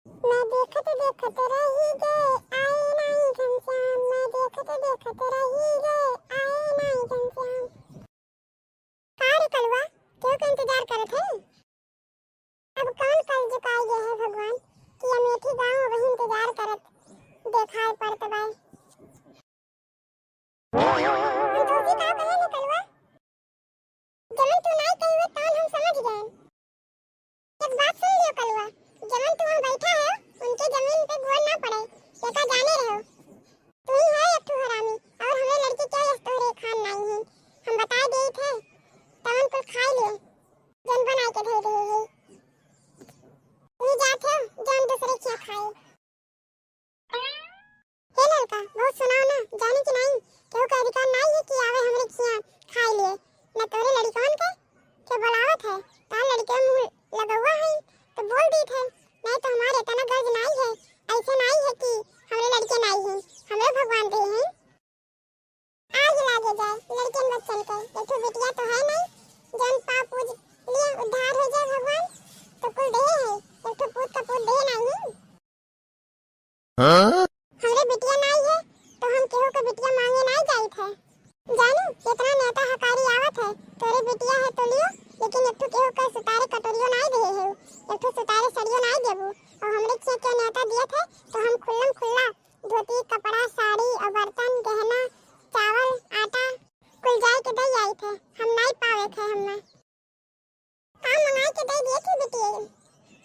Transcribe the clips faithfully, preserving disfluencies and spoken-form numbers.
मैं देखत देखत रही गए, आए नाई घनश्याम, मैं देखत देखत रही गए, आए नाई घनश्याम। का रे कलुआ, केहू के इंतजार करत है? अब कौन कल झुकाई गए है भगवान कि अमेठी गाँव वही इंतजार करत देखाए पड़त बाय। हम तोहसे का कहे ले कलुआ? जवन तू नाई कही हुए तवन हम समझ गए। एक बात सुन लियो कलुआ, जवन तू वहाँ बैठा है, उनके जमीन पे गोड़ ना पड़े, एका जाने रहो। तू ही है एक ठो हरामी, और हमरे लड़की के यस तोहरे खान नाई है। हम बताए देई थे, तवन कुल खाई ले, जन बनाए के धई रहे है। तू ही जात हो, जन दूसरे खिया खाए। हे ललका, बहुत सुनाओ ना, जानी कि नाई, केहू का अधिकार नाई है कि आवे हमरे खिया खाए लिए। न तोरे लड़िकवन के, के बोलावत है, तार लड़िके मुँह लगौआ है, तो बोल दीत है, नहीं तो हमारे इतना गर्ज नाई है, ऐसे नाई है कि हमरे लड़िके नाई है, हमरे भगवान दे हैं। आग लागे जाए लड़िकन बच्चन के, एक ठो बिटिया तो है नाई, जौन पाँव पूज लिए उद्धार हो जाए भगवान, तो कुल दे है, एक ठो पूत का पूत दे नाई है। हाँ? हमरे बिटिया नाई है, तो हम केहू के बिटिया मांगे नाई जाइत है। जानू, केतना नेवता हकारी आवत है, तोरे बिटिया है तो लियो, लेकिन एक ठो केहू के सुतारे कटोरियो नाई देहे है, एक ठो सुतारे सड़ियो नाई देबू, और हमरे खिया के नेवता दियत है, तो हम खुल्लम खुल्ला धोती, कपड़ा, साड़ी और बर्तन, गहना, चावल, आटा, कुल जाए के दई आइत है, हम नाई पावे थे हमें। का मंगाई के दे दिए थी बिटिया?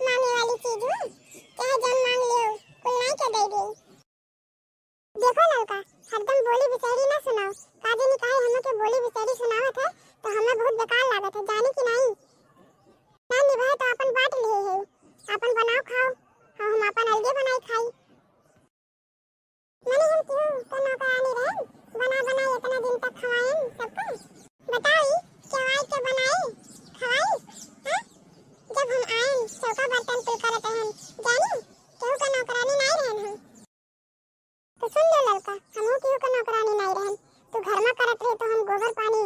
मांगे वाली चीज हुआ, चाहे जौन मांग लियो, कुल नाई के दे दिए। देखो ललका, हरदम बोली बिचारी ना सुनाओ, का जानी काहे हमके बोली बिचारी सुनावत है, तो हमें बहुत बेकार लागत है, जानी कि नाई? ना निभाए तो अपन बांट लिए है, अपन बनाओ खाओ, और हम अपन अलगे बनाई खाई। मने हम केहू के नौकरानी रहन, बना बनाई इतना दिन तक खवाएन सबका। बताओ ई, केवाई के बनाई, खवाई, हाँ? जब हम आएन, चौका बर्तन कुल करत रहन, जानी, केहू के नौकरानी नाई रहन हम। तो सुन लो ललका, हमहू केहू के नौकरानी नाई रहन। तू घर में करत रहे तो हम गोबर पानी,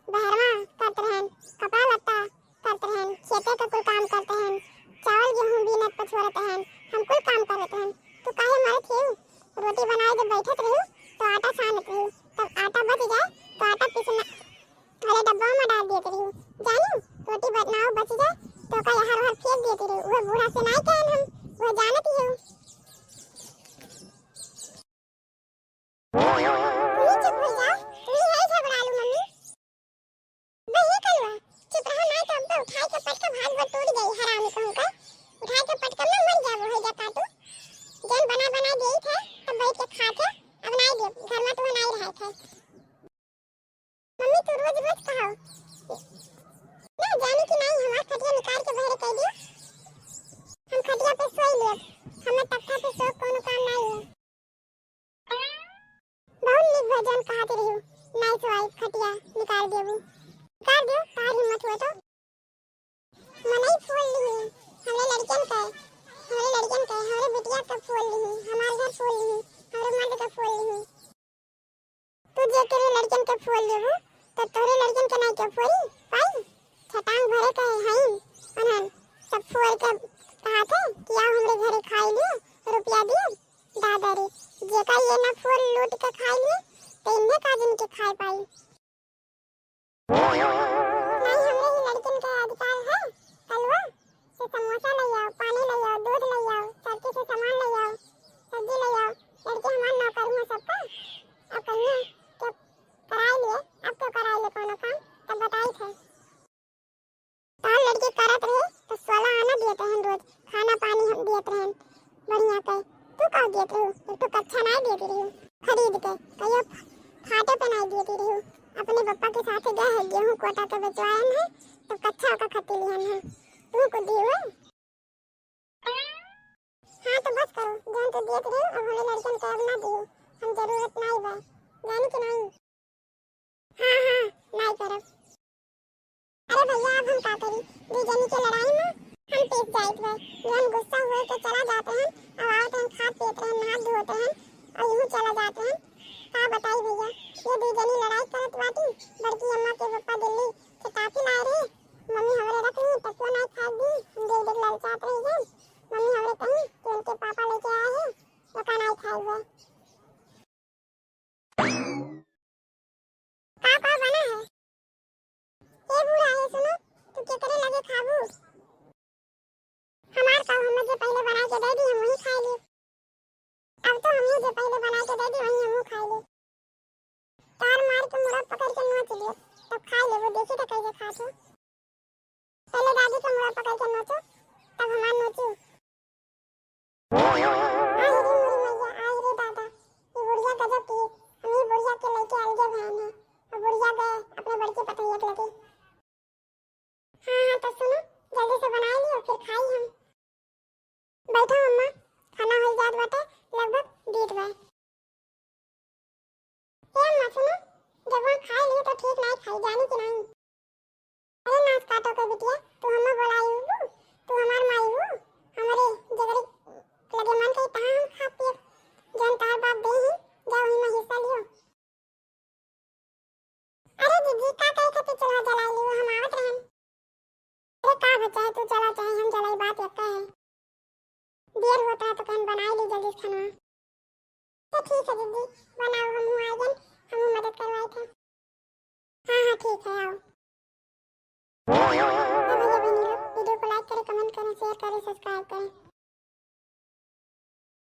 बहरवा करत रहन, कपड़ा लत्ता करत रहन, खेते का कुल काम करत रहन, चावल गेहूं बीनत पछोरत रहन, हम कुल काम करत रहन। तू काहे मरत हियू? रोटी बनाए जब बैठत रहियू, तो आटा सानत रहियू, तब आटा बच जाए, तो आटा पीसना वाले डब्बा में डाल दियत रहियू। जानू, रोटी बनाओ बच जाए, तो का यहाँ वहाँ फेंक दियत रहियू। वह बूढ़ा से नाई कहन हम, वह जानत हियू। तू ही चुप हो जा, तू ही है झगड़ालू मम्मी। बे ये कलुआ, चुप रहा ना तो अब तो उठाए के पटकब, हाथ गोड़ टूट जाई हरामी कहूँ का। उठाए के पटकब ना मर जाबो है जा काटू। जौन बना बना देई थे, तब बैठ के खा थे, अब नाई दे, घर में तू नाई रहे थे। मम्मी तू रोज रोज कहो। ना जानी कि नाई हमार खटिया निकाल के बहरे कह दियो। हम खटिया पे सोई लेब, हमें तख्ता पे सो कोनो काम नाई है। बहुत निक भजन कहत रहियो, nice wife, खटिया निकाल देबू। निकाल दियो, तार हिम्मत हुआ तो। मनई फोल लिही, हमरे लड़कन के, हमरे लड़कन के, हमरे बिटिया के फोल लिही, हमार घर फोल लिही, हमरे मर्द के फोल लिही। तू जे के लड़कन के फोल लेबू, तो तोरे लड़कन के नहीं के फोरी पाई? छटांग भरे के हई, उन्हन सब फोर के कहा थे कि आओ हमरे घरे खाई लियो, रुपया दियो। दादा रे, जेका ये ना फोर लूट के खाई लिए, तो इन्हें का दिन के खाए पाई? नहीं, हमरे ही लड़किन के अधिकार है, कलुआ से समोसा ले आओ, पानी ले आओ, दूध ले आओ, सब्जी से सामान ले आओ, सब्जी ले आओ, लड़के हमार नौकर हुआ सबका, अब कन्या के कराई लिए, अब तो कराई ले कोनो काम, तब बताई थे। तार लड़के करत रहे, तो सोलह आना दियत रहन रोज, खाना पानी हम दियत रहन, बढ़िया के। तू का दियत रहू? एक ठो कच्छा नाई दियत रहू, खरीद के। कहियो फाटे पे नाई दियत रहू। अपने पप्पा के साथे गए है, गेहूं कोटा के बेचवाएन है, तो कच्छा ओका खत्ती लिहन है। तू को दिए हुए? हाँ, तो बस करो, जौन तू दियत रहू, अब हमें लड़कन के अब ना दियो, हम जरूरत नाई बा, जानी कि नाई? हाँ, हाँ, नाई करब। अरे भैया, अब हम का करी? दू जनी के लड़ाई में हम पिस जाइत बा। जौन गुस्सा हुए के चला जात रहन, अब आवत रहन, खात पियत रहन, नहात धोत रहन, और यूं चला जात रहन। का बताई भैया, ये दू जनी लड़ाई करत बाटी। बड़की अम्मा के पप्पा दिल्ली से टाफी लाए रहे, मम्मी हमरे रख ली, टकुआ नाई खाए दी, हम देख देख ललचात रह गए। मम्मी हमरे कहीं कि हम का हो, चाहे तू चला, चाहे हम चलाई, बात एक्का है। देर होत है तो कहन बनाई ली जल्दी से खाना। तो ठीक है दीदी, बनाओ, हम हुआ आइगन, हम मदद करवाई थे। हाँ हाँ ठीक है, आओ। तो भैया बहनी लोग, video को like करें, comment करें, share करें, subscribe करें।